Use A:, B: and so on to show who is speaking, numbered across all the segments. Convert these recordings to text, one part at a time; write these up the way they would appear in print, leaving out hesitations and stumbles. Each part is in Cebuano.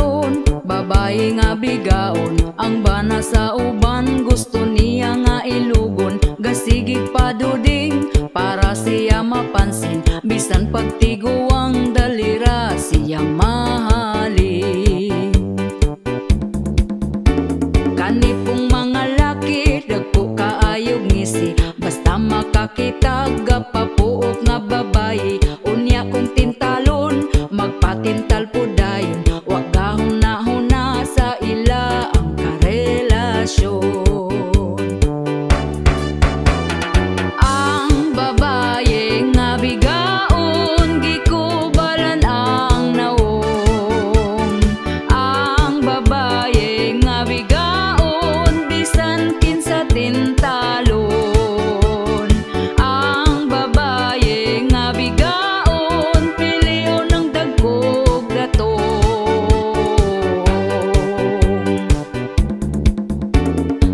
A: Karon, babae nga bigaon, ang bana sa uban gusto niya nga ilugon. Gasigig paduding para siya mapansin, bisan pagtiguang dalira siyang mahalin. Kani pong mga laki, dagko kaayog ngisi, basta makakita gapapuok nga babae. Unya kung tintalon, magpatintal po dayon. Wa gahuna-huna sa ila ang karelasyon. Ang babae nga bigaon, gikubalan ang nawong. Ang babae nga bigaon, bisan kinsa tintalon. Ang babae nga bigaon, pilion ng dagkog datong.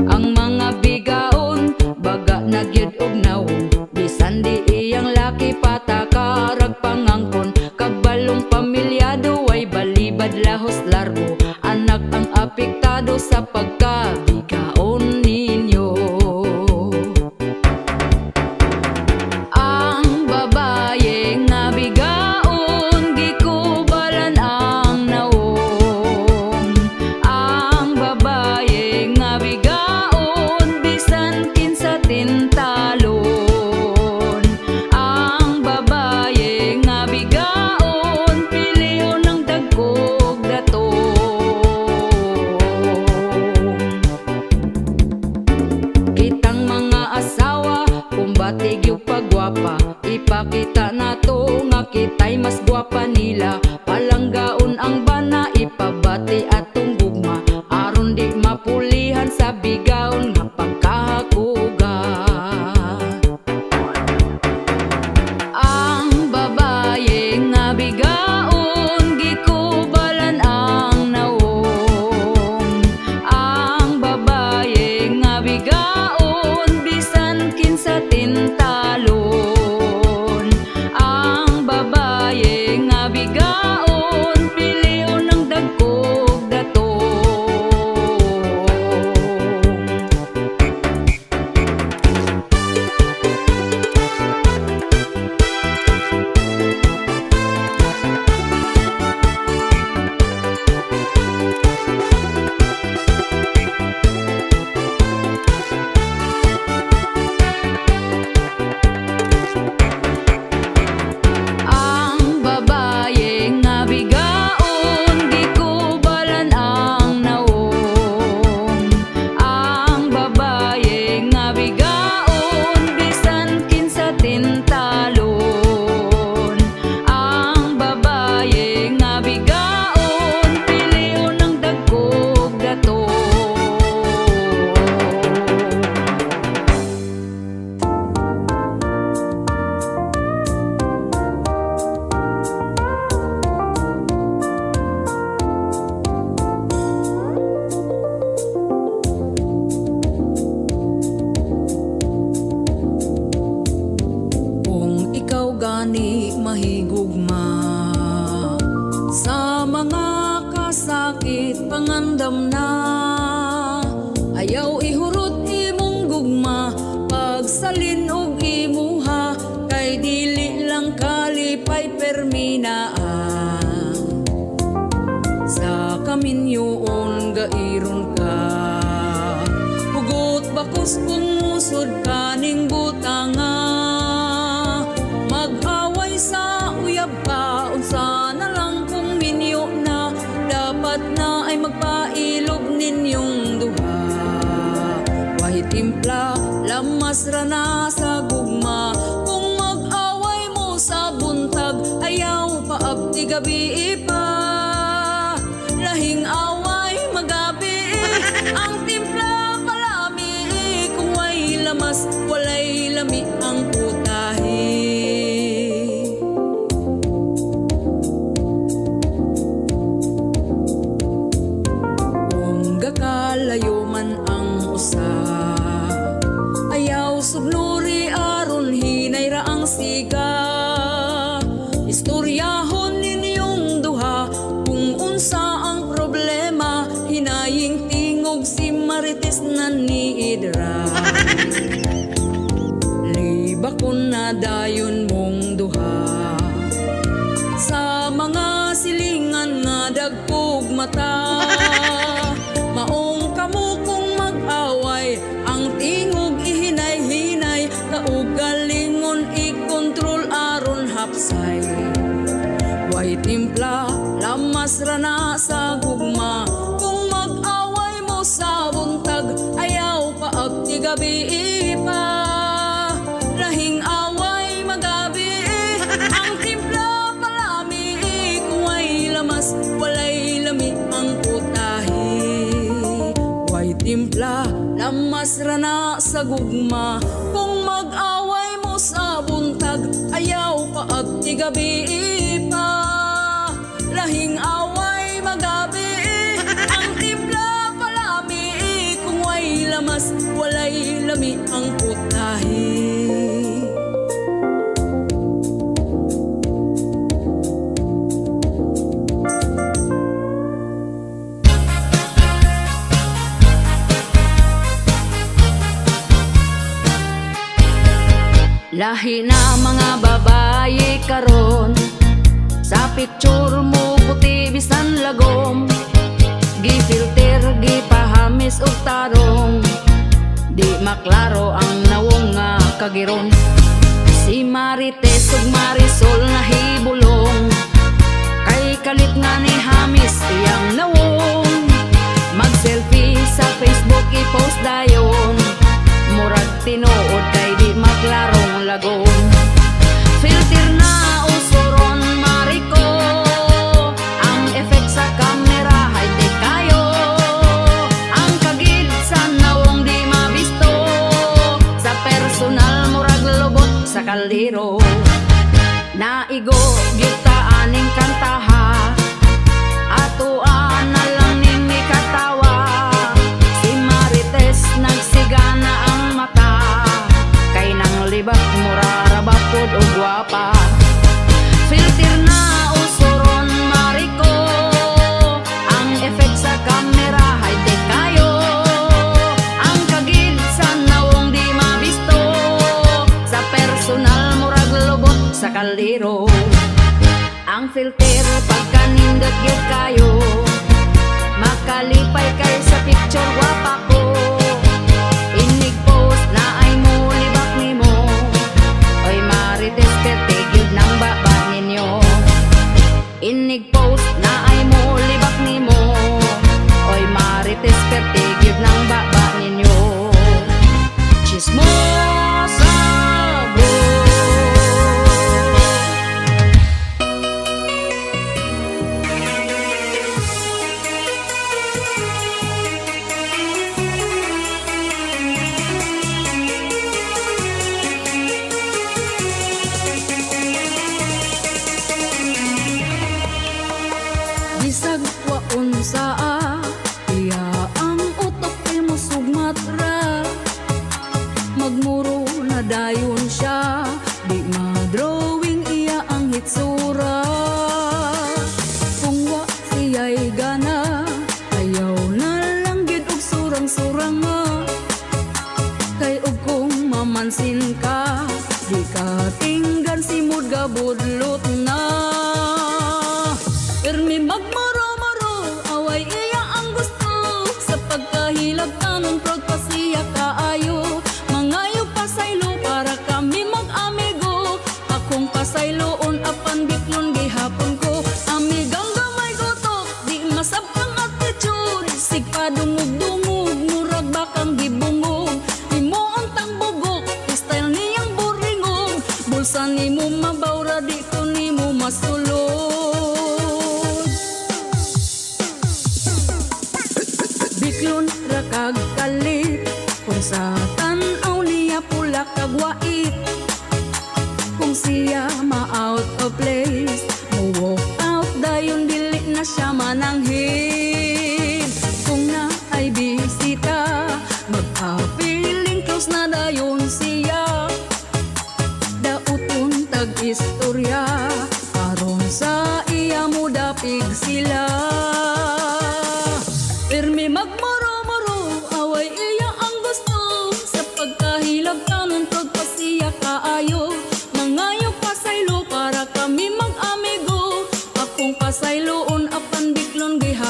A: Ang mga bigaon, baga na gyud og nawong, bisan di iyang laki patakarag pangangkon. Kabalong pamilyado ay balibad lahos largo, anak ang apektado sa pagkabigaon ninyo. Ang babae nga bigaon, gikubalan ang nawong. Ang babae nga bigaon, bisan kinsa tintalon. Ang babae nga bigaon, pilion ng dagkog datong. Kitang mga asawa, kumbati gyud pagwapa, ipakita nato nga kita'y mas gwapa nila. Palanggaon ang bana, ipabati atong gugma, aron di mapulihan sa bigaon nga pagkahakuga. Ang babae nga bigaon, gikubalan ang nawong. Ang babae nga bigaon, bisan kinsa tintalon. Ang babae nga bigaon, pilion ng dagkog datong. Ang babae nga bigaon, gikubalan ang nawong. Ang babae nga bigaon, bisan kinsa tintalon. Ang babae nga bigaon, pilion ng dagkog datong. Kung ikaw gani mahigugma sa mga kasakit pangandam na, ayaw ihurot imong gugma pagsalin og imuha, kay dili lang kalipay permina sa kaminyoon gairon ka. Hugot bakos kung musod kaning butanga, mag-away sa uyab ka, unsa na lang kung minyo na, dapat na ay magpailob ninyong duha. Wahit timpla, lamas ra na sa gugma. Kung mag-away mo sa buntag, ayaw paabti gabi pa. Lahing away magabi, ang timpla palami. Kung way lamas, walay lami ang putahe. Kung gakalayo man ang usa, ayaw sugnuri aron hinay ra ang siga. Istoryahon ninyong duha. na niidra. Libakon na dayon mong duha sa mga silingan nga dagkog mata. Maong kamo kung mag-away, ang tingog ihinay-hinay, kaugalingon i-kontrol aron hapsay. Way timpla, lamas ra na sa gugma. Kung mag-away mo sa buntag, ayaw paabti gabi pa. Lahing away magabi, ang timpla palami. Kung way lamas, walay lami ang putahe. Way timpla, lamas ra na sa gugma. Kung mag-away mo sa buntag, ayaw paabti gabi pa. Lahing away magabi, ang timpla palami. Kung way lamas, walay lami ang putahe. Lahi na mga babaye karon, sa picture mo puti bisan lagom. Gifilter, gipahamis og tarong, di maklaro ang nawong nga kagiron. Si Marites ug Marisol nahibulong, kay kalit nga ni hamis iyang nawong. Mag-selfie sa Facebook i-post dayon, murag tinuod kay di maklarong lagom. Filter na usuron mariko, ang effect sa camera high-tech kayo. Ang kagid sa nawong di mabisto, sa personal murag lobot sa kaldero. Naigo gyud ta aning kantaha, atoa na lang ning mikatawa. Si Marites nagsigana ang mata, kay nang libak mura ra ba pod og gwapa. Filter na usuron mariko, ang effect sa camera high-tech kayo. Ang kagid sa nawong di mabisto, sa personal murag lobot sa kaldero. Ang filter pagkanindot gyud kayo, makalipay kay sa picture gwapa ko. Inig post na ay mo libak nimo, oy Marites, perte gyud ng baba ninyo. Inig post na ay mo libak nimo, oy Marites, perte gyud ng baba ninyo. Chismosa bro. Bisag wa unsa iya ang utok kay mosugmat ra. Magmuro na dayon siya, di ma-drawing iya ang hitsura. Kung wa siya'y gana, ayaw na lang gid og surang-surang nga. Kay og kung mamansin ka, di ka tinggan si mood gabudlot na. Pirmi magmuro-muro, away iya ang gusto. Sa pagkahilab tanon, proud pa siya kaayo. Mangayo pasaylo para kami mag-amigo. Akong pasayloon apan biklon gihapon ko. Amigang gamay gutok, di masabkang attitude. Sigpa dungog-dungog, murag bakang gibungog. Imo ang tambugok, style niyang buringog. Bulsa nimo mabawra, di ko nimo masulod. Biklon ra kag kalit, kung sa tan-aw niya pula kag wait. Kung siya ma-out of place, mo walk out dayon dili na siya mananghid. Kung na ay bisita, magpa-feeling close na dayon siya. Dauton tag istorya, aron sa iya mo dapig sila. Pirmi magmuro-muro, away iya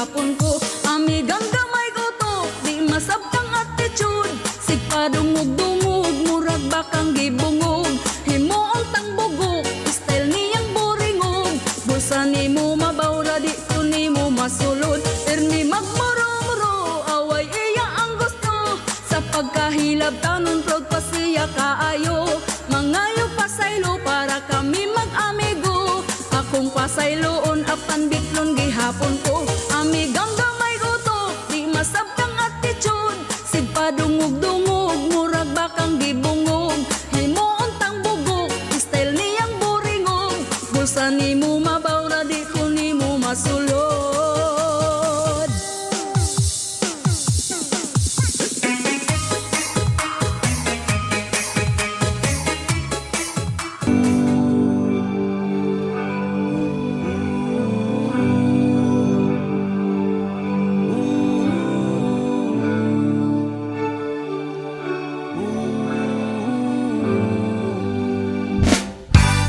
A: gihapon ko. Amigang gamay utok, di masabtang attitude. Sigpadungog-dungog, murag bakang gibungog. Himuong tang bugok, style niyang boringog. Busa nimo mabawra, di ko nimo masulod. Pirmi magmuro-muro, away iya ang gusto. Sa pagkahilab tanon, proud pa siya kaayo. Mangayo pasaylo para kami mag-amigo. Akong pasayloon apan bitlon gihapon ko. Amigang gamay utok, di masabtang attitude. Sigpadungog-dungog, murag bakang gibungog. Himuon tang bugok, style niyang boringog. Bulsa nimo mabawra, di ko nimo masulod.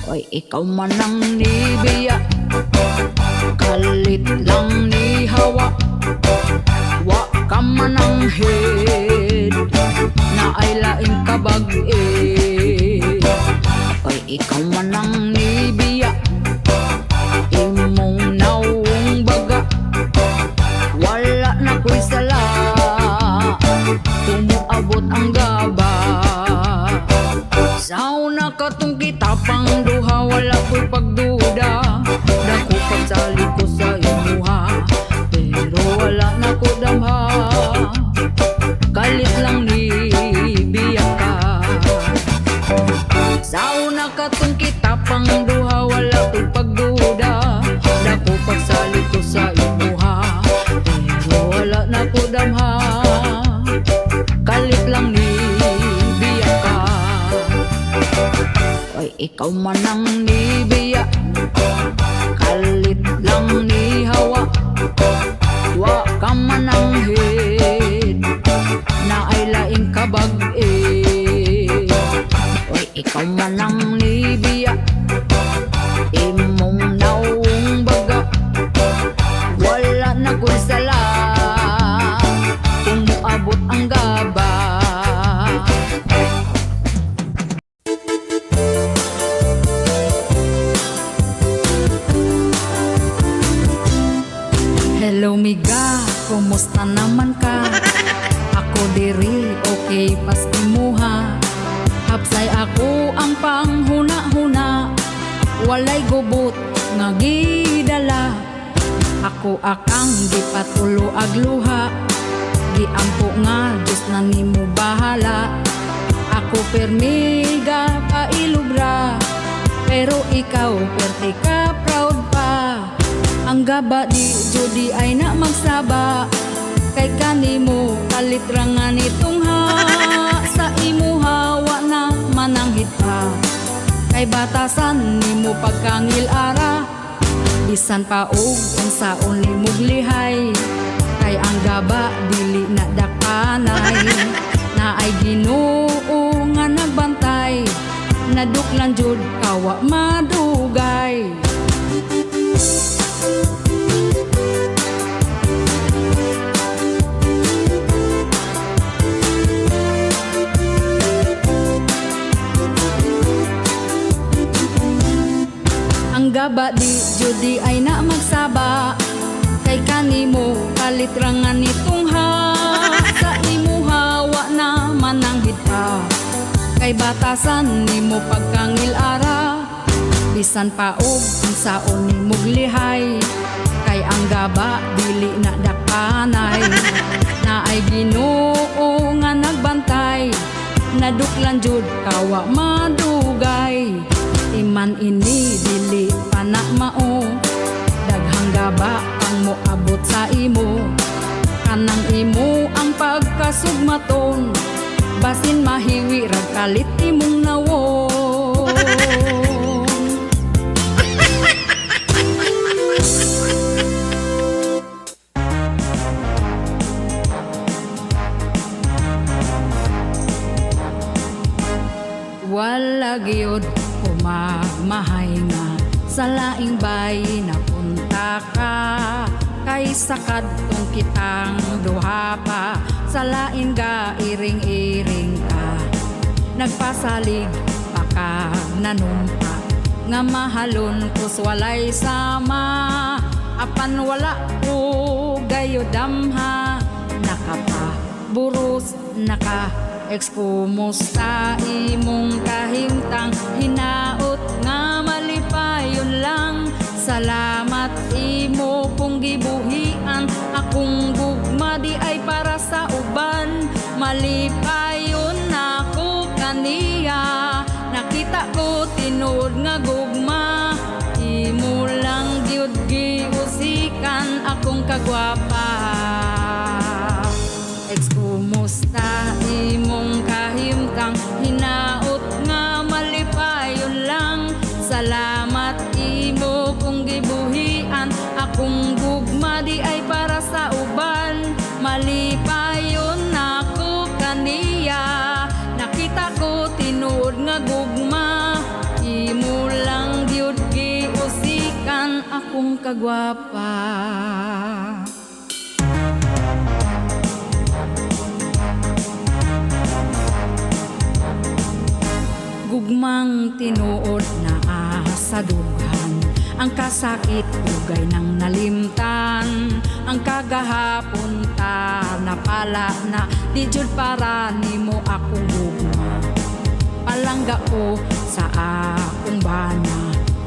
A: Oy, ikaw man ang nibiya, kalit lang ni hawa. Wa ka man ang head, na ay laing kabag-e. Oy, ikaw man ang nibiya, imong nawong baga. Wala na ko'y sala, tumuabot ang gaba. Sa una katong kita pang duha, wala ko'y pagduda. Dako pagsalig ko sa imuha, pero wala na ko damha. Kalit lang ni biya ka. Sa una katong kita pang duha, wala ko'y pagduda. Dako pagsalig ko sa imuha, pero wala na ko damha. Kalit lang ni biya ka. Oy, ikaw man ang nibiya, kalit lang ni hawa. Wa ka man ang head, na ay laing kabag-e. Oy, ikaw man ang nibiya, imong nawong baga. Wala na ko'y sala, kung moabot ang gaba. Hello miga, kumusta naman ka? Ako diri, okay pas imuha. Hapsay ako ang panghuna-huna, walay gubot nga gidala. Ako akang gipatulo ag luha, giampo nga Diyos na nimo bahala. Ako permiga pailubra, pero ikaw perti ka proud pa. Ang gaba di judi ay na magsaba, kay kanimo kalit ra nga nitong ha. Sa imuha wa na mananghit pa, kay batasan nimo pagkangil ara. Bisan pa og unsaon nimog lihay, kay ang gaba dili na dakanay. Naay Ginoo nga nagbantay, naduklan jud kawa madugay. Ang gaba di judi ay na magsaba, kay kanimo kalit ra nga nitong ha. Sa imuha wa na mananghid pa, kay batasan nimo pagkangil ara. Bisan pa og unsaon nimog lihay, kay ang gaba dili na dakanay. Naay Ginoo nga nagbantay, naduklan jud kawa madugay. Iman ini dili pa na mao, daghang gaba ang moabot sa imo. Kanang imo ang pagkasugmaton, basin mahiwi rag kalit imong nawon. Wala gyud kumamahay nga sa laing bay napunta ka. Kay Kaysa kadtong kitang duha pa. Sa lain ga iring-iring ka, nagpasalig pa ka nanumpa nga mahalon kus walay sama. Apan wala ko gayo damha, nakapa buros naka. Ex, kumusta imong kahimtang? Hinaot nga malipayon lang. Salamat imo kung gibuhian akong gugma di ay para sa uban. Malipayon nako kaniya, nakita ko tinuod nga gugma. Imo lang gyud giusikan akong kagwapa. Ex, kumusta imong kahimtang? Hinaot nga malipayon lang. Salamat imo kung gibuhian akong gugma di ay para sa uban. Malipayon nako kaniya, nakita ko tinuod nga gugma. Imo lang gyud giusikan akong kagwapa. Gugmang tinuod naa sa dughan, ang kasakit dugay nang nalimtan. Ang kagahapon ta napala na, di jud para nimo akong gugma. Palangga ko sa akong bana,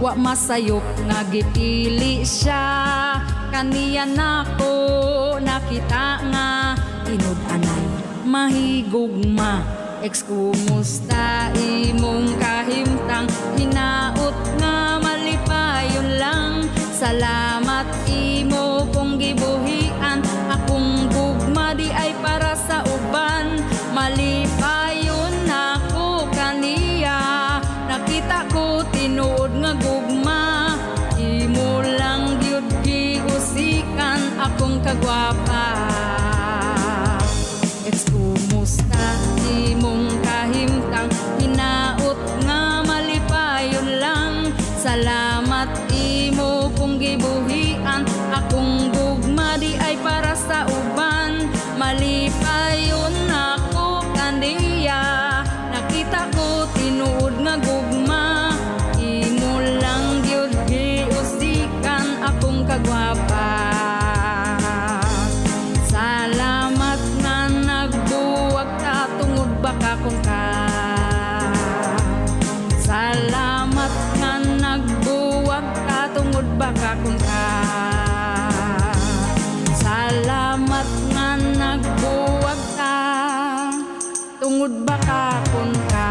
A: wa masayop nga gipili siya. Kaniya nako nakita nga tinud-anay mahigugma. Ex, kumusta imong kahimtang? Hinaot nga malipayon lang. Salamat imo kung gibuhian akong gugma di ay para sa uban. Malipayon nako kaniya, nakita ko tinuod nga gugma. Imo lang gyud giusikan akong kagwapa. Ex, kumusta imong kahimtang? Hinaot nga malipayon lang. Salamat imo kung gibuhian akong gugma di ay para sa uban. Malipayon nako kaniya, nakita ko tinuod nga gugma. Imo lang gyud giusikan akong kagwapa. Salamat nga nagbuwag ta tungod baka kung ka. Salamat nga nagbuwag ta tungod baka kung ka. Salamat nga nagbuwag ta tungod baka kun ka.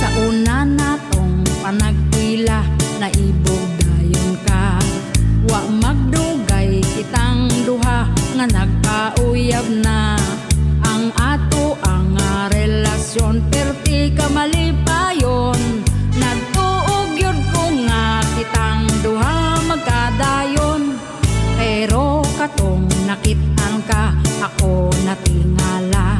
A: Sa una natong panagpila, naibog dayon ka. Wa magdugay kitang duha nga nagkauyab na. Ang ato ang nga relasyon perti ka malipayon. Nagtuog yun ko nga kitang duha magkadayon. Pero katong nakit-an ka, ako natingala.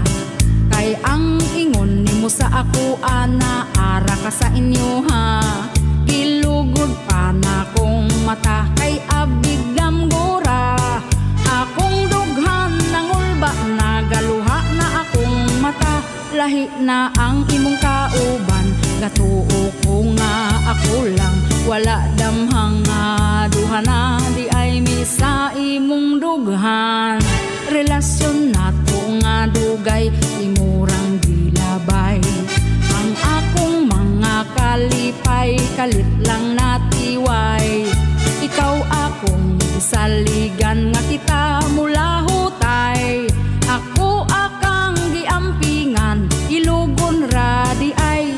A: Kay ang ingon nimo sa ako ana, ara ka sa inyo ha. Gilugod pa na kong mata kay abig damgora. Akong dughan nangulba, nagaluha na akong mata. Lahi na ang imong kauban, gatuo ko nga ako lang. Wala damhang nga duha na, di ay mi sa imong dughan. Relasyon nato nga dugay, imurang gilabay. Ang akong mga kalipay, kalit lang natiway. Ikaw akong saligan nga kita mulahutay. Ako akang giampingan, ilugon ra di ay.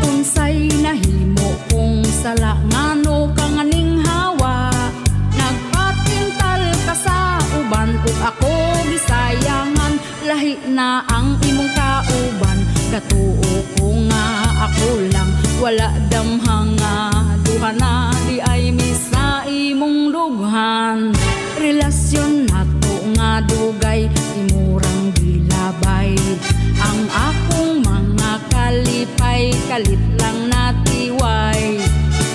A: Unsay nahimo kong sala ngano ka nganing hawa? Nagpatintal ka sa uban ug ako gisayangan. Lahi na ang imong kauban, gatuo ko nga Wala damhang nga duha na diay mi sa imong dughan. Relasyon nato nga dugay, imurang gilabay. Ang akong mga kalipay, kalit lang natiway.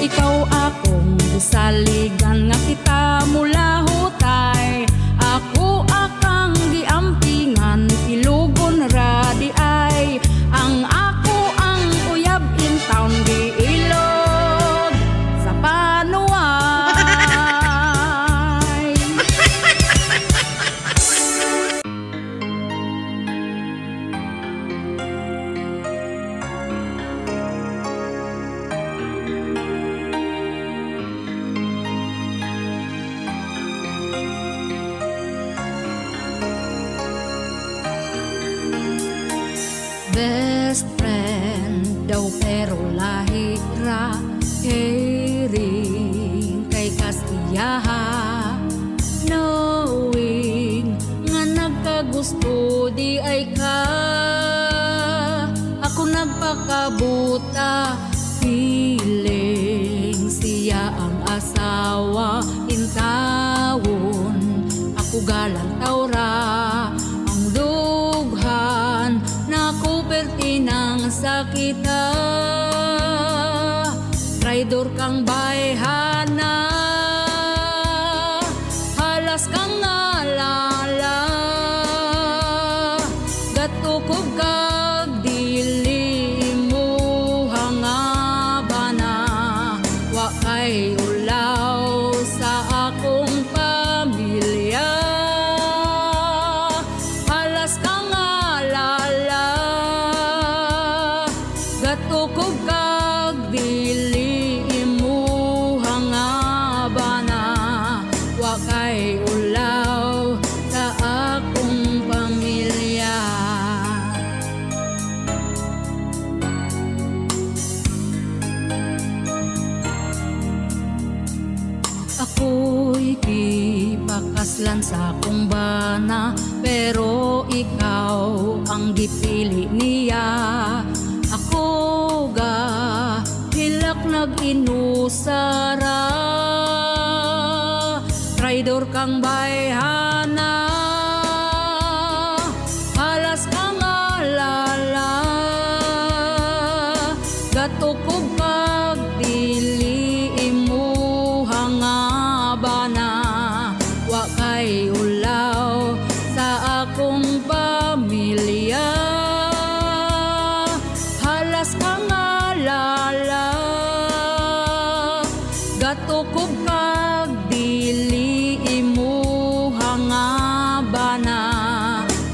A: Ikaw akong gisaligan nga kita mulahutay. Ako akang giampingan, ilugon ra diay. Ang ako ang uyab in town, giilog sa panuay. Best friend daw pero lahi ra, caring kay kastiyaha, knowing nga nagkagusto diay ka. Ako nagpakabuta, feeling siya ang asawa intawon. Ako galantaw ra ang dughan nako, perti ng sakita. Traidor kang bayhana, halas kang nalala. Gatukob kag dili mo hangabana. Wa kay ulaw sa akong pamilya. Halas kang alala. Gatukob kag dili mo hangabana. Wa kay ulaw sa akong pamilya. Ako'y gipakaslan sa akong bana, pero ikaw ang gipili niya. Ako ga hilak nag-inusara. Traidor kang bayhana, halas kang alala. Gatukob kag dili imuha nga bana. Wa kay ulaw sa akong pamilya. Halas kang alala. Gatukob kag dili imuha nga bana.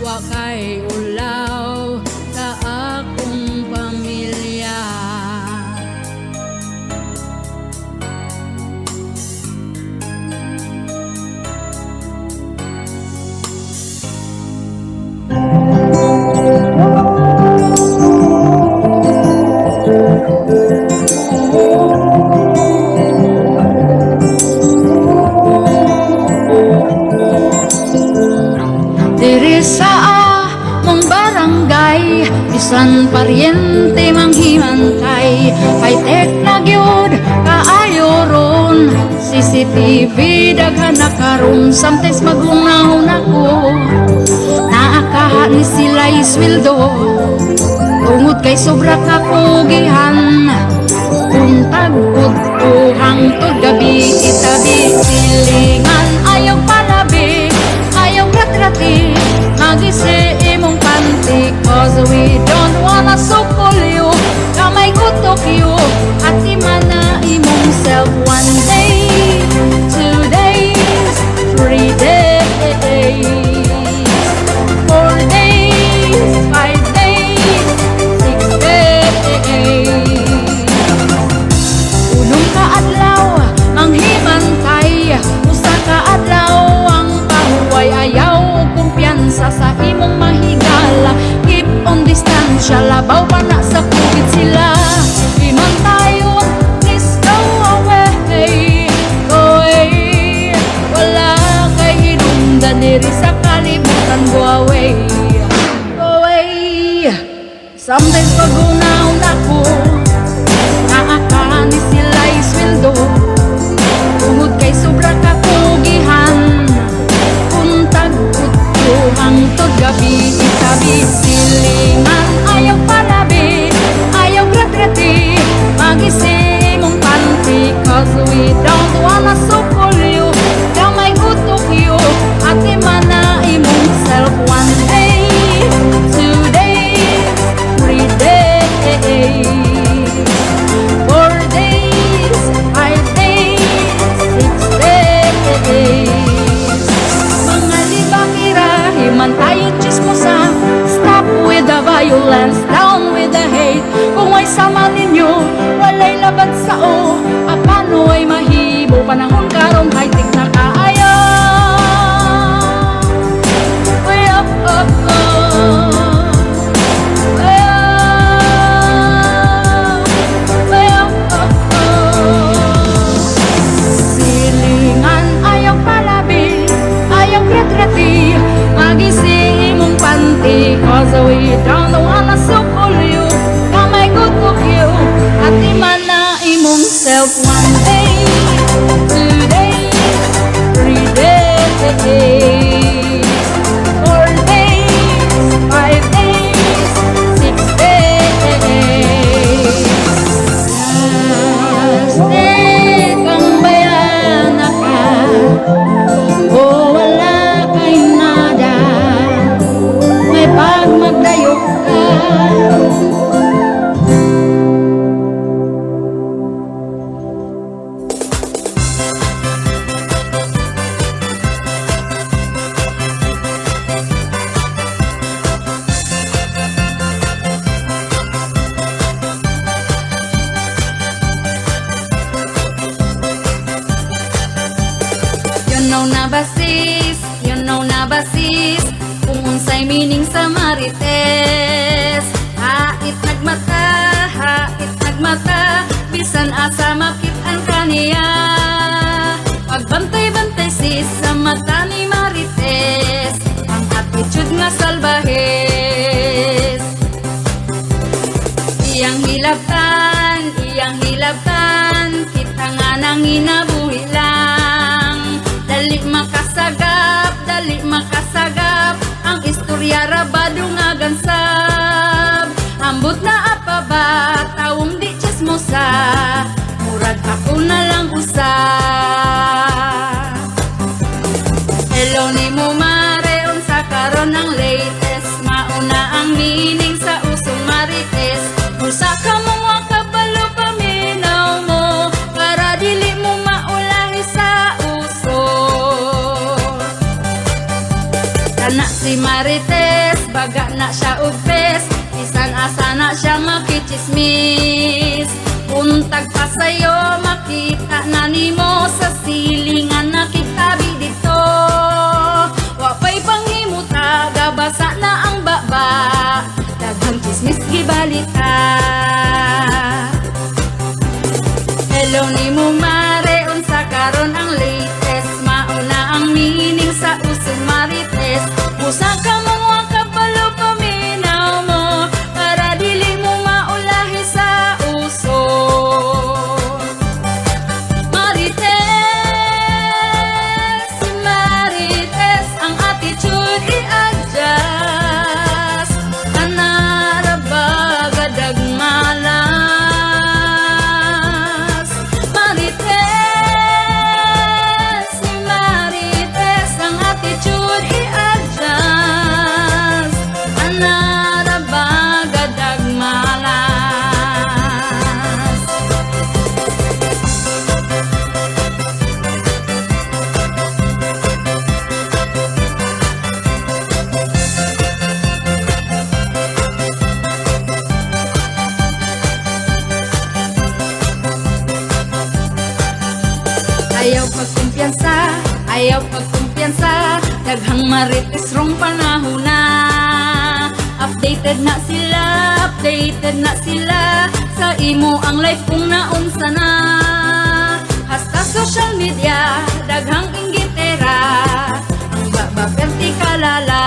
A: Wa kay ulaw sa akong pamilya. Diri sa among barangay, bisan paryente manghimantay. High-tech na gyud kaayo ron, CCTV daghan na karon. Sometimes maghunahon ako, naa kaha ni sila isweldo, tungod kay sobra ka pugihan. Buntag udto hangtod gabi, itabi silingan. Ayaw palabi, ayaw ratrati, magisi imong panty. 'Cause we don't wanna sukol you, kamay kutok you. Ati man na imong self. One day, 2 days, 3 days, 4 days, 5 days, 6 days. Walay sama ninyo, walay labad sao. Apano ay mahimo panahon karon, high-tech na kaayo. Way up, up, up. Way up, way up, up, up. Silingan, ayaw palabi, ayaw kretreti. Magisi imong panty, 'cause we don't wanna sukol you. Kamay good cook you. At iman na imong self. One day, 2 days, 3 days, 4 days, 5 days, 6 days. Plastic ang bayana ka o wala kay nada. May pag magdayok ka. You know na ba, sis? You know na ba, sis? Kung unsay meaning sa marites. Hait nagmata, hait nagmata. Bisan asa makit-an kaniya. Pagbantay-bantay, sis, sa mata ni Marites. Ang attitude nga salbahes. Iyang hilabtan, iyang hilabtan. Kita nga nanginabuhi lang. Dali makasagap, dali makasagap. Ang istorya rabado nga gansab. Ambot na apa ba, tawong di chismosa. Murag ako na lang usa. Hello ni mo, mare, unsa karon ang latest? Mauna ang meaning sa usong marites. Usa ka mo nga kabalo, paminaw mo para dili mo maulahi sa uso. Kana si Marites, baga na siya og pes. Bisan asa na siya makichismis. Untag pa sa'yo, makita na nimo sa silingan nakitabi dito. Wa pa'y panghimuta, gabasa na ang baba. Daghang chismis gibalita. Hello ni mo, mare, unsa karon ang latest? Mauna ang meaning sa usong marites. Usa ka mo nga kabalo, paminaw mo para dili mo maulahi sa uso. Marites, si Marites, ang attitude i-adjust. Kanara ba gadag malas. Marites, si Marites, ang attitude i-adjust. Kanara ba gadag malas. Ayaw pagkumpiyansa, ayaw pagkumpiyansa. Daghang marites rong panahon na. Updated na sila, updated na sila. Sa imo ang life kung naunsa na. Hasta social media, daghang inggitera. Ang baba perti kalala.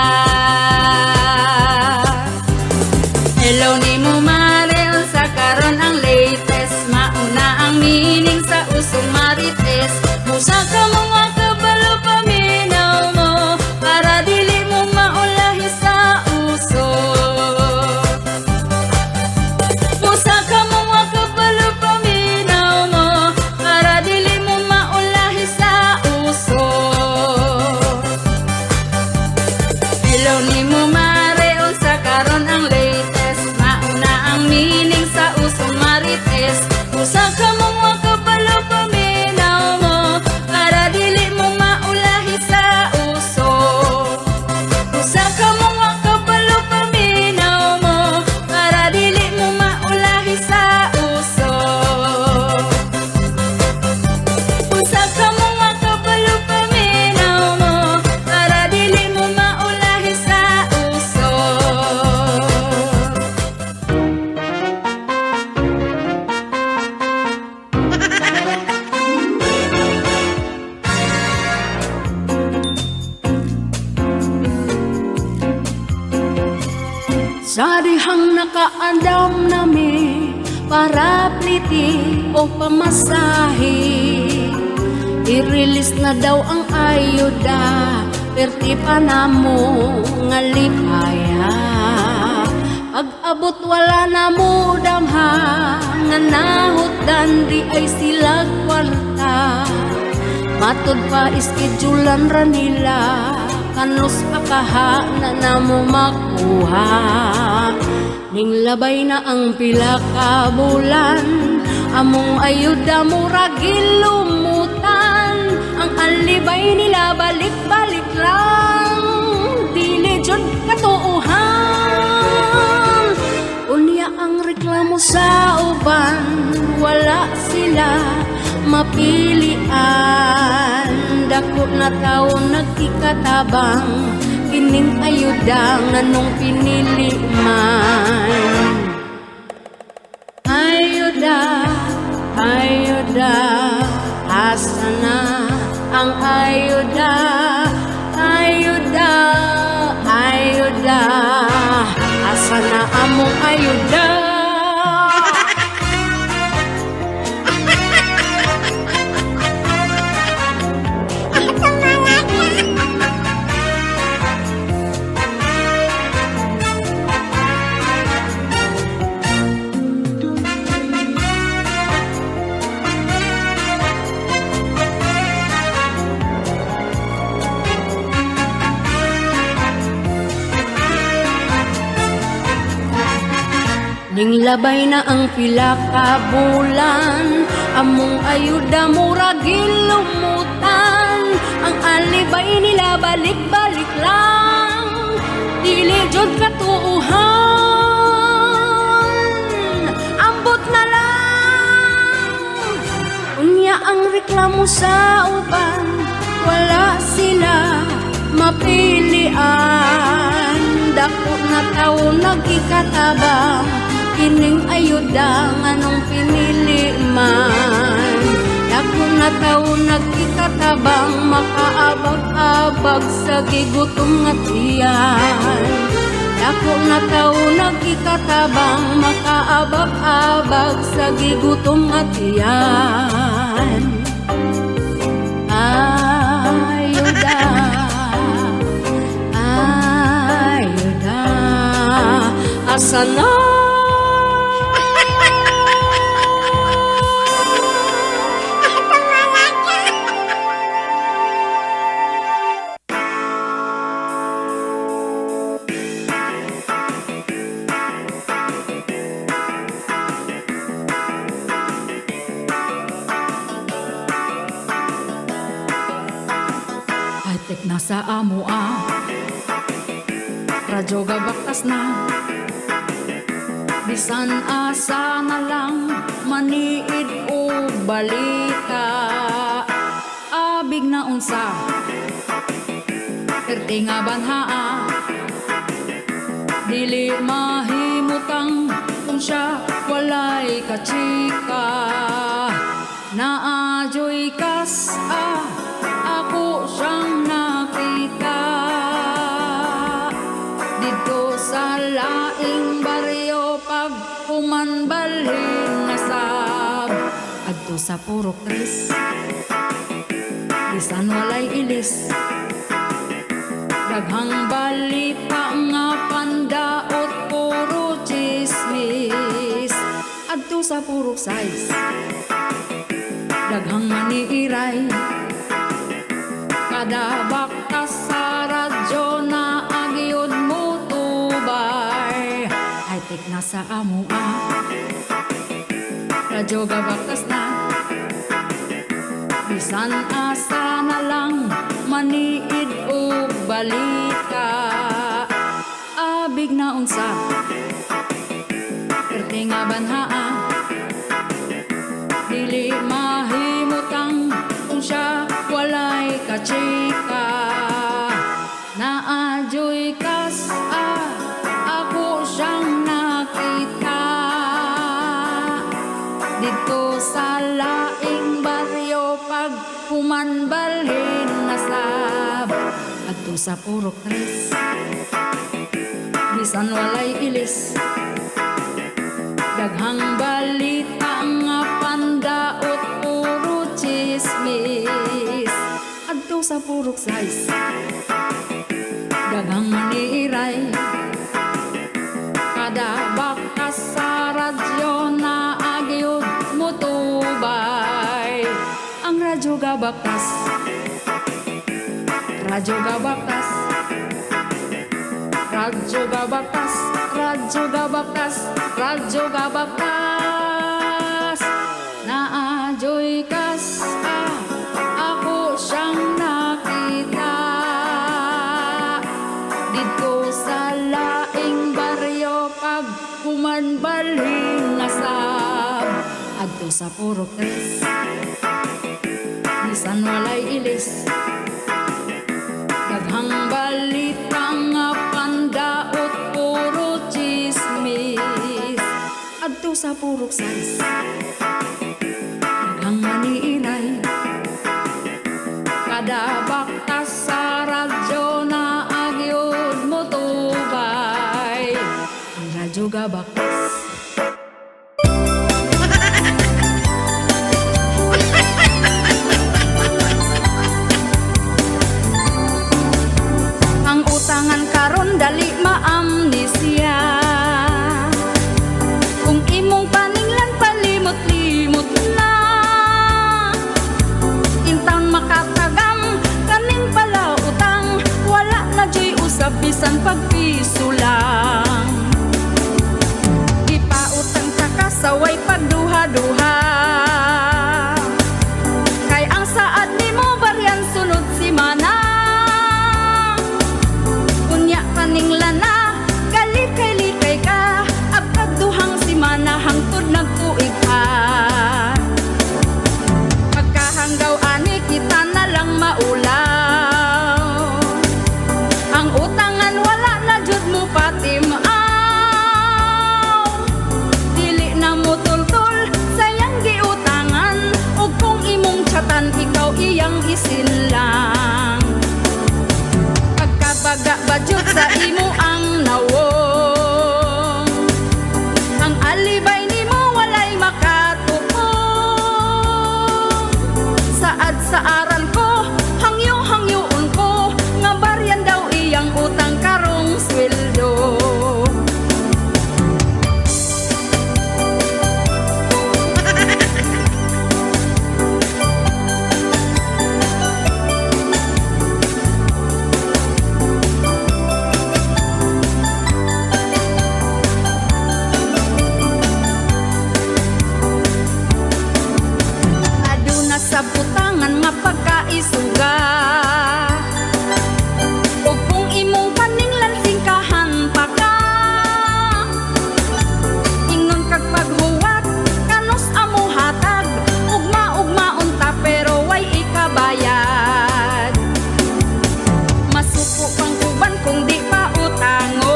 A: Hello ni mo, mare, unsa karon ang latest? Mauna ang meaning sa usong marites. Busa ka mo nga kabalo, paminaw mo para dili mo maulahi sa uso. Busa ka mo nga kabalo, paminaw mo para dili mo maulahi sa uso. Hello ni mo, mare, unsa karon ang latest? Mauna ang meaning sa usong marites. Usa ka mo nga kabalo, paminaw mo para dili mo maulahi sa uso. Usa ka mo nga kabalo, paminaw mo para dili mo maulahi sa Daghang nakaandam nami para pliti o pamasahe. I-release na daw ang ayuda, perti pa namo nga lipaya. Pag abot, wala na mo damha nga nahutdan di ay sila kwarta. Matud pa iskedulan ra nila, kanus akaha na namo makuha. Ning labay na ang pila ka bulan, among ayuda murag gilumutan. Ang alibay nila balik-balik lang, dili jud katuohan. Unya ang reklamo sa uban, wala sila mapilian. Dako na tao nagkikatabang, kining ayuda nganong pinili man. Ayuda, ayuda, asa na ang ayuda? Ayuda, ayuda, asa na among ayuda? Ning labay na ang pila ka bulan, among ayuda murag gilumutan. Ang alibay nila balik-balik lang, dili jud katuohan. Ambot na lang. Unya ang reklamo sa uban, wala sila mapilian. Dako na tao nagkikatabang, kining ayuda nganong pinili man. Dako na tao nagkikatabang, makaabag-abag sa gigutom nga tiyan. Dako na tao nagkikatabang, makaabag-abag sa gigutom nga tiyan. Ayuda, ayuda, asa na? High-tech na sa amo ah, radyo gabaktas na. Bisan asa na lang maniid o balita. Abig na unsa, perti nga banhaa. Dili mahimutang kung siya walay kachika. Naadyo'y kas-a, ako siyang nakita. Didto sa laing baryo pag humanbalhin na sab. Adto sa Purok Tres, bisan walay ilis. Daghang balita nga pandaot, puro chismis. Adto sa Purok Sais, daghang maniiray. Kada baktas sa radyo na agyod mo tubay. High-tech na sa amo ah, radyo gabaktas na. Bisan asa na lang maniid og balita. Abig na unsa, perti nga banhaa. Dili mahimutang kung siya walay kachika. Naadyo'y kas-a, ako siyang nakita. Didto sa laing baryo pag humanbalhin na sab. Adto sa Purok Tres, bisan Bisan walay ilis. Daghang balita nga pandaot, puro chismis. Adto sa Purok 6, daghang maniiray. Kada bakas sa radyo naa gyud mutubay. Ang radyo gabakas. Radyo gabakas. Radyo gabakas. Radyo gabakas. Radyo gabakas. Naa juy kas ah, ako siyang nakita didto sa laing baryo pag humanbalhin nasab adto sa Purok 3. Bisan walay ilis. Daghang balita nga pandaot, puro chismis. Adto sa Purok 6, daghang maniiray. Kada bakas sa radyo naa gyud motubay. Ang radyo gabakas. Ang utangan karon dali maamnesia. Kung imong paninglan, palimot-limot na. Intawon makatagam kaning palautang, wala na juy usab bisan pagpiso lang. Gipautang ta ka sa way pagduha-duha, kay ang saad nimo baryan sunod simana. Unya paninglan na galikay-likay ka, abtag 2 semana hangtod nagtuig pa. Pagkahanggaw ani, kita na lang maulaw. Ang utangan wala na jud mo patim-aw. Dili na mo tultol sayang giutangan, ug kung imong chatan, ikaw iyang isinlang. Pagkabaga ba jud sa imo ang nawong? Ang alibay nimo walay makatupong. Saad sa aran ko, hangyo-hangyoon ko nga baryan daw iyang utang karong sweldo. Aduna sa butangan nga pagkaisuga, ug kung imong paninglan, singkahan pa ka. Ingon kag paghuwat, kanus amo hatag? Ugma-ugma unta, pero way ikabayad. Masuko pang uban kung di pa utangon.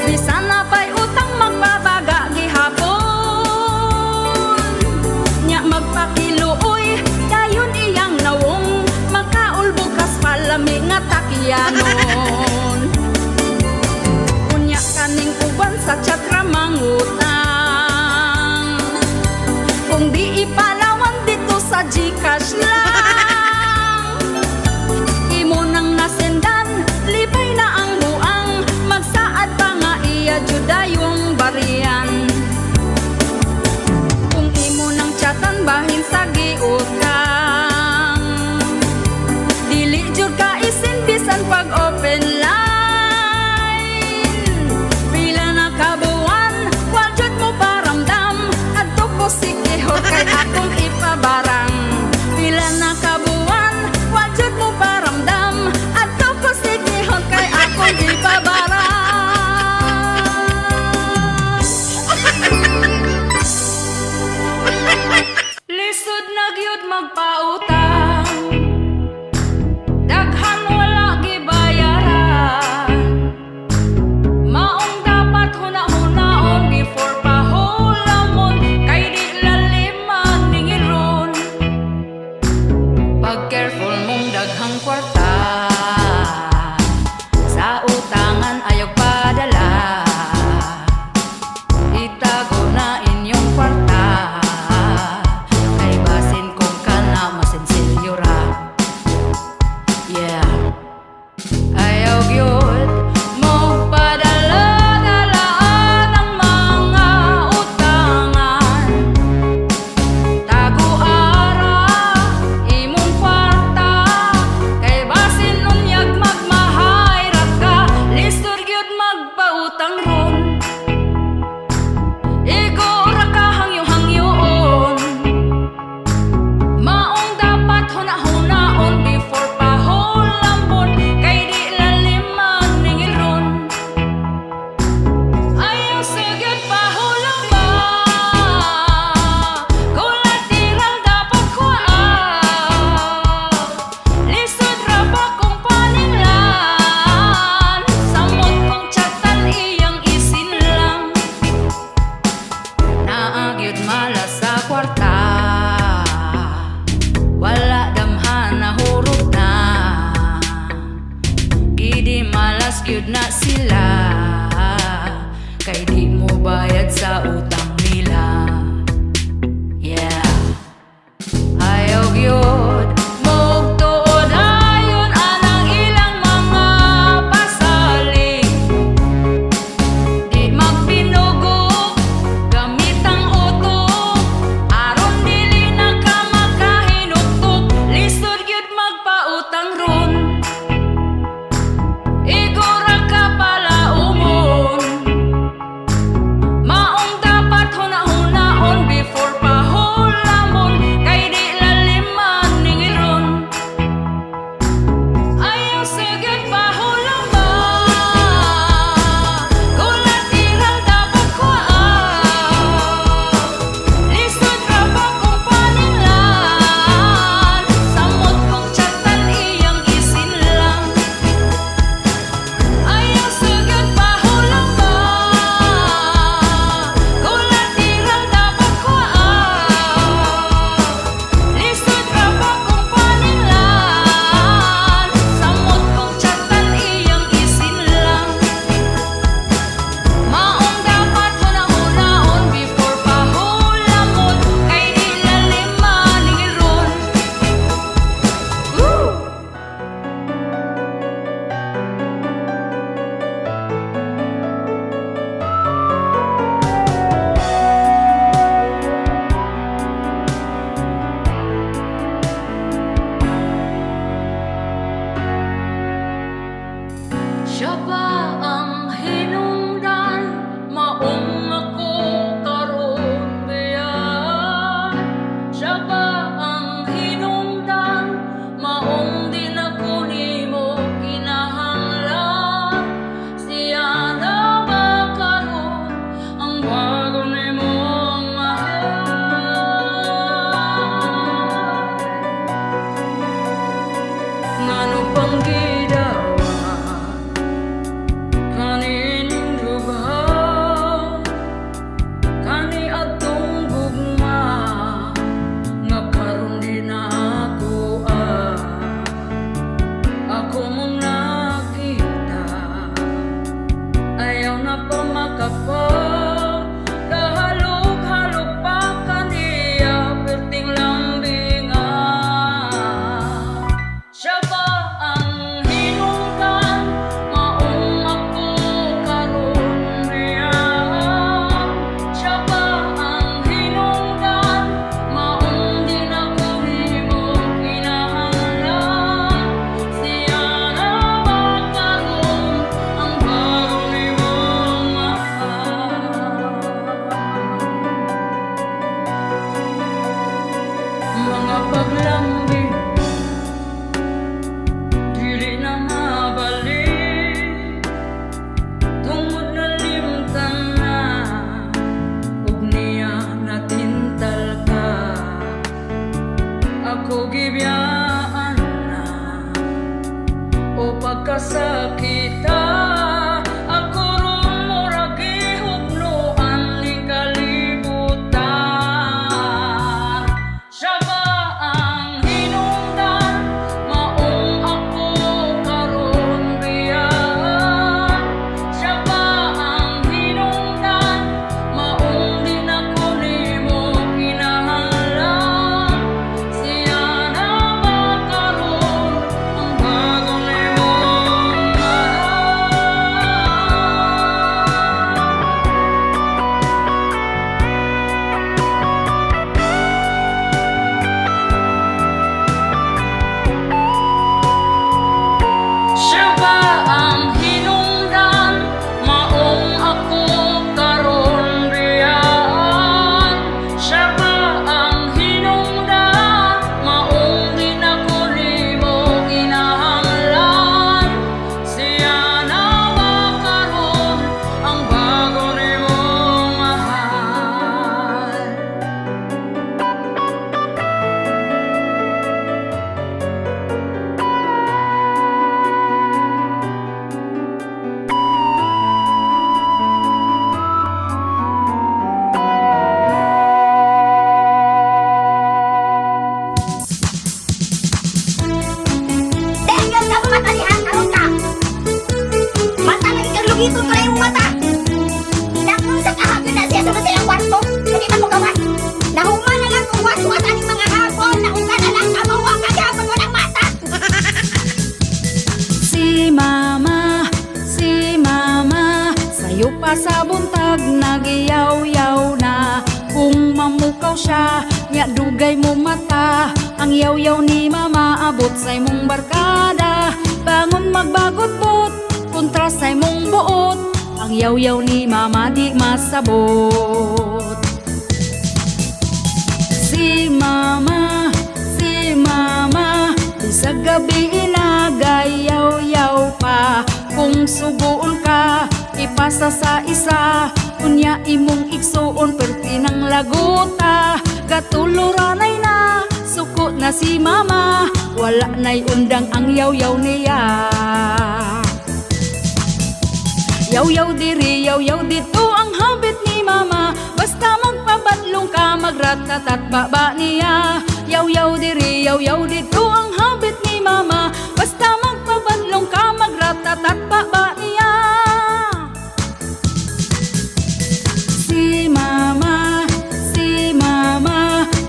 A: Bisan na pa'y utang, magbabaga gihapon. Nya magpakiluoy dayon iyang nawong, makaulbog kas palami nga takyanon. Unya kaning uban sa chat ra mangutang. Kung di ipalawan dito sa GCash lang. Imo nang nasendan, lipay na ang buang. Magsaad pa nga iya jud dayong baryan. Kung imo nang chatan, bahin sa giutang. Dili jud ka isin bisan pag open line. Pila na ka buwan, wa jud mo paramdam. Adto ko Siquijor kay akong ipabarang. Pila na ka buwan, wa jud mo paramdam. Adto ko Siquijor kay akong ipabarang. Lisod na gyud magpautang. Daghan wala gibayaran. Maong dapat huna-hunaon before pahulamon, kay di lalim maningilron. Nga paglambi dili na mabalik tungod nalimtan na ug niya natintal ka. Ako gibiyaan na o pagkasakita. Ako ron murag gihugnoan ning kalibutan. Siya ba ang hinungdan maong ako karon biyaan? Siya ba ang hinungdan maong di na ko nimo kinahanglan? Siya na ba karon ang bago nimong mahal? Siya ba ang hinungdan maong ako karon biyaan? Siya ba ang hinungdan maong di na ko nimo kinahanglan? Siya na ba karon ang bago nimong mahal?
B: Dahil ka mata diha karon ka. Mata lagi kang lugiton ko na imong mata. Dakong sa kahapon na siya sa masayang kwarto. Hindi na mo gawas. Nahuma na lang kung waswas aning mga hapon. Nauga na lang kamawa kagapon mo ng mata.
A: Si mama, sayo pa sa buntag nagyaw-yaw na. Kung mamukaw siya, nya dugay mo mata. Ang yaw-yaw ni mama abot sa imong barkada. Bangon magbagot-bot, kontra sa imong buot. Ang yaw-yaw ni mama di masabot. Si mama, sa gabi inagayaw-yaw pa. Kung suguon ka, ipasa sa isa. Unya imong igsuon, perti ng laguta. Gatuloranay na, suko na si mama. Wala na'y undang ang yaw-yaw niya. Yaw-yaw diri, yaw-yaw dito ang habit ni mama. Basta magpabadlong ka, magratatat baba niya. Yaw-yaw diri, yaw-yaw dito ang habit ni mama. Basta magpabadlong ka, magratatat baba niya. Si mama,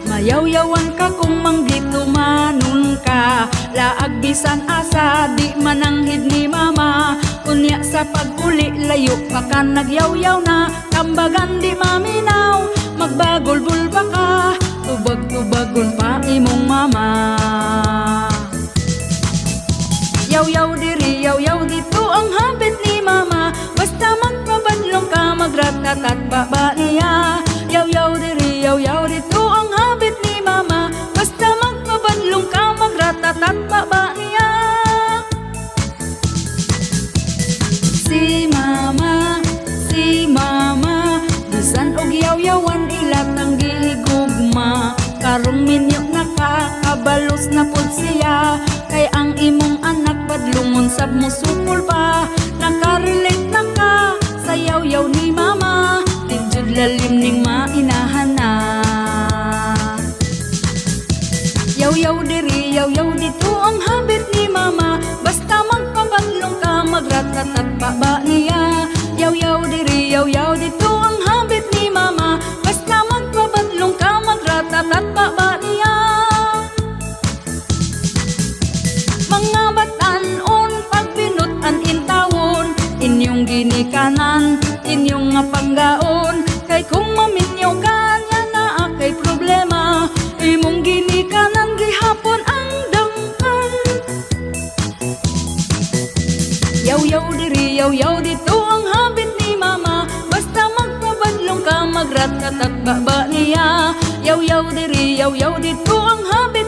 A: mayawyawan ka kung manggitumanon ka. Laag bisan asa, di mananghid ni mama. Unya sa pag-uli, layo pa ka nagyawyaw na. Tambagan di maminaw, magbagulbul pa ka. Tubag-tubagon pa imong mama. Yaw-yaw diri, yaw-yaw dito ang habit ni mama. Basta magpabadlong ka, magratatat baba niya. Yaw-yaw diri, yaw-yaw dito ang habit ni mama. Basta magpabadlong ka, magratatat baba niya. Si mama, bisan og yaw-yawan ilatang gihigugma. Karong minyo na ka, kabalos na pud siya. Kay ang imong anak badlungon sab musukol pa. Nakarelate na ka sa yaw-yaw ni mama. Di jud lalim ning mainahan na. Yaw-yaw diri, yaw-yaw dito ang habit ni mama. Basta magpabadlong ka, magratatat baba niya. Yaw-yaw diri, yaw-yaw dito ang habit ni mama. Basta magpabadlong ka, magratatat baba niya. Mga batan-on, pagbinutan intawon, inyong ginikanan, inyong nga panggaon. Kay kung maminyo ka niya naa kay problema. Imong ginikanan gihapon ang dangkan. Yaw-yaw diri, yaw-yaw dito ang habit ni mama. Basta magpabadlong ka, magratatat baba niya. Yaw-yaw diri, yaw-yaw dito ang habit.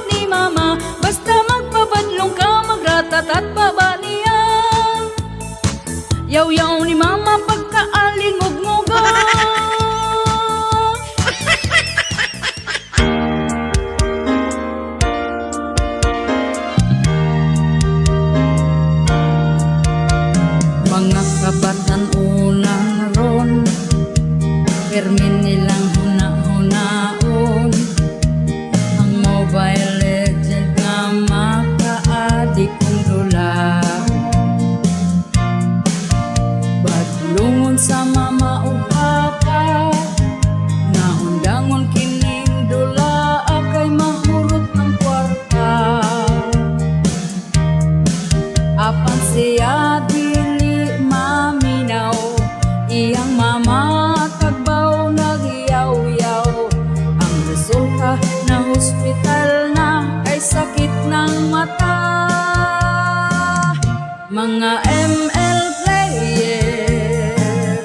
A: Mga ML player,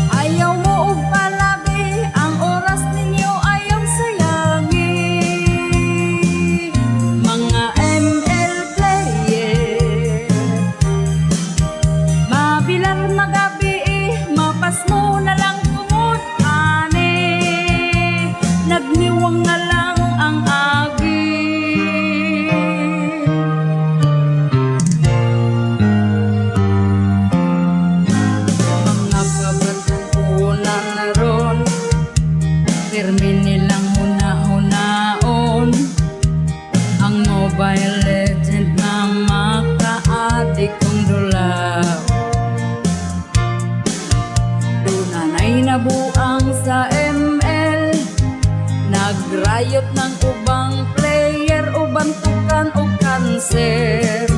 A: ayaw mo og palabi. Ang oras ninyo ayaw sayangi. Mga ML player, mabilar magabi, mapasmo na lang tungod ani. Nagniwang na lang ang agi. Mga kabatunan na ron, pirmi nilang huna-hunaon ang Mobile Legend na maka-addict kung dulaw. Dunanay nabuang sa ML, nagrayot ng ubang player, uban tukan og kanser.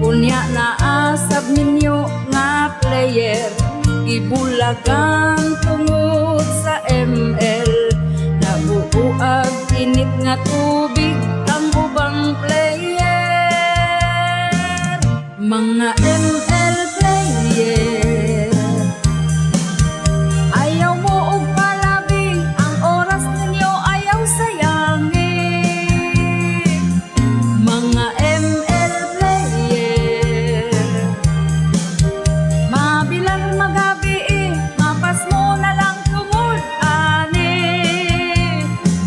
A: Unya naasab ninyo nga player, gibulagan tungod sa ML. Nabuuag init nga tubig ang ubang player. Mga ML player, ayaw mo og palabi. Ang oras ninyo ayaw sayangi. Mga ML player, mabilar magabi, mapasmo na lang tungod ani.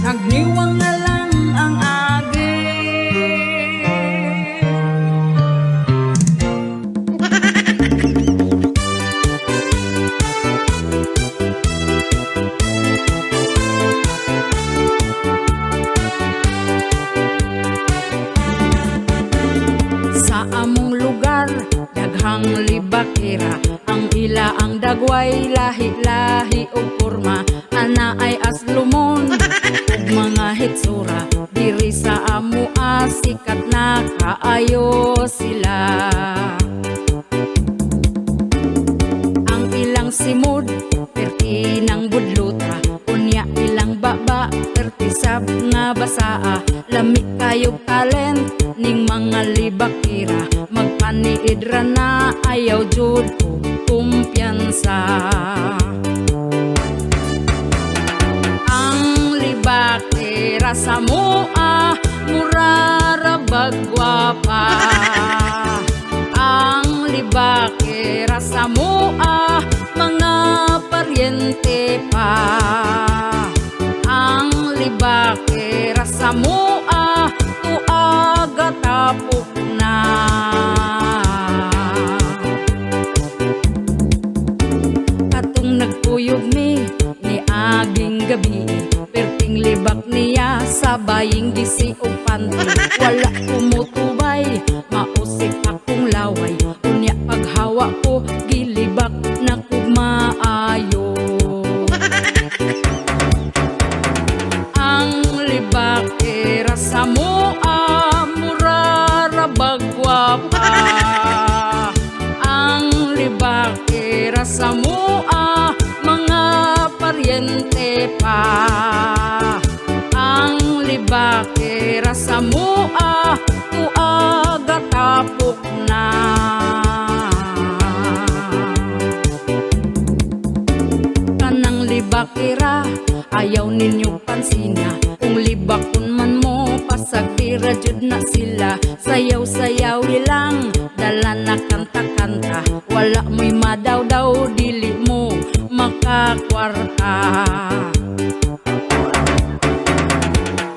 A: Nagniwang na lang ang agi. Sa among lugar, daghang libakira. Ang ila ang dagway, lahi-lahi og porma. Ana ay aslumon ug mga hitsura. Diri sa amo sikat na kaayo sila. Ang ilang simod, perti ng budluta. Unya ilang baba, perti sab nga basaa. Lami kayo talent ning mga libakira. Magpaniid ra na, ayaw jud og kumpiyansa. Ang libakira sa mua, mura ra bagwapa. Ang libakira sa mua, mga paryente pa. Ang libakira sa mua, tuaga tapok na. Katong nagkuyog mi ni aging gabi, perting libak niya sa baying gisi og panty. Wala kumutubay, mausik akong laway. Unya paghawa ko, gilibak na kog maayo. Ang libakera sa mua, mura ra bagwapa. Ang libakera sa mua, mga paryente pa. Ang libakera sa mua, tuaga tapok na. Kanang libakira, ayaw ninyo pansina. Kung libakon man mo, pasagdira jud na sila. Sayaw-sayaw ilang, dala na kanta-kanta. Wala mo'y madaw-daw, dili mo makakwarta.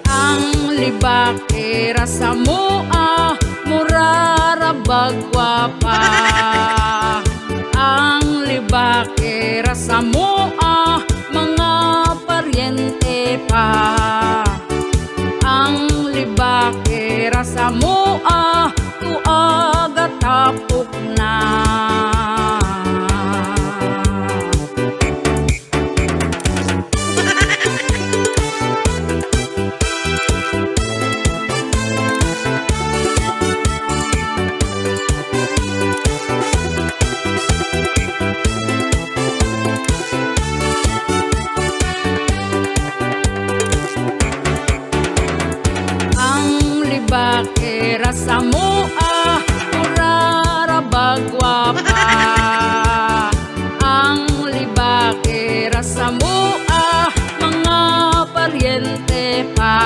A: Ang libakera sa mua, mura ra bagwapa. Ang libakera sa mua, mga paryente pa. Ang libakera sa mua, tuaga tapok na. Sa mua mga paryente pa.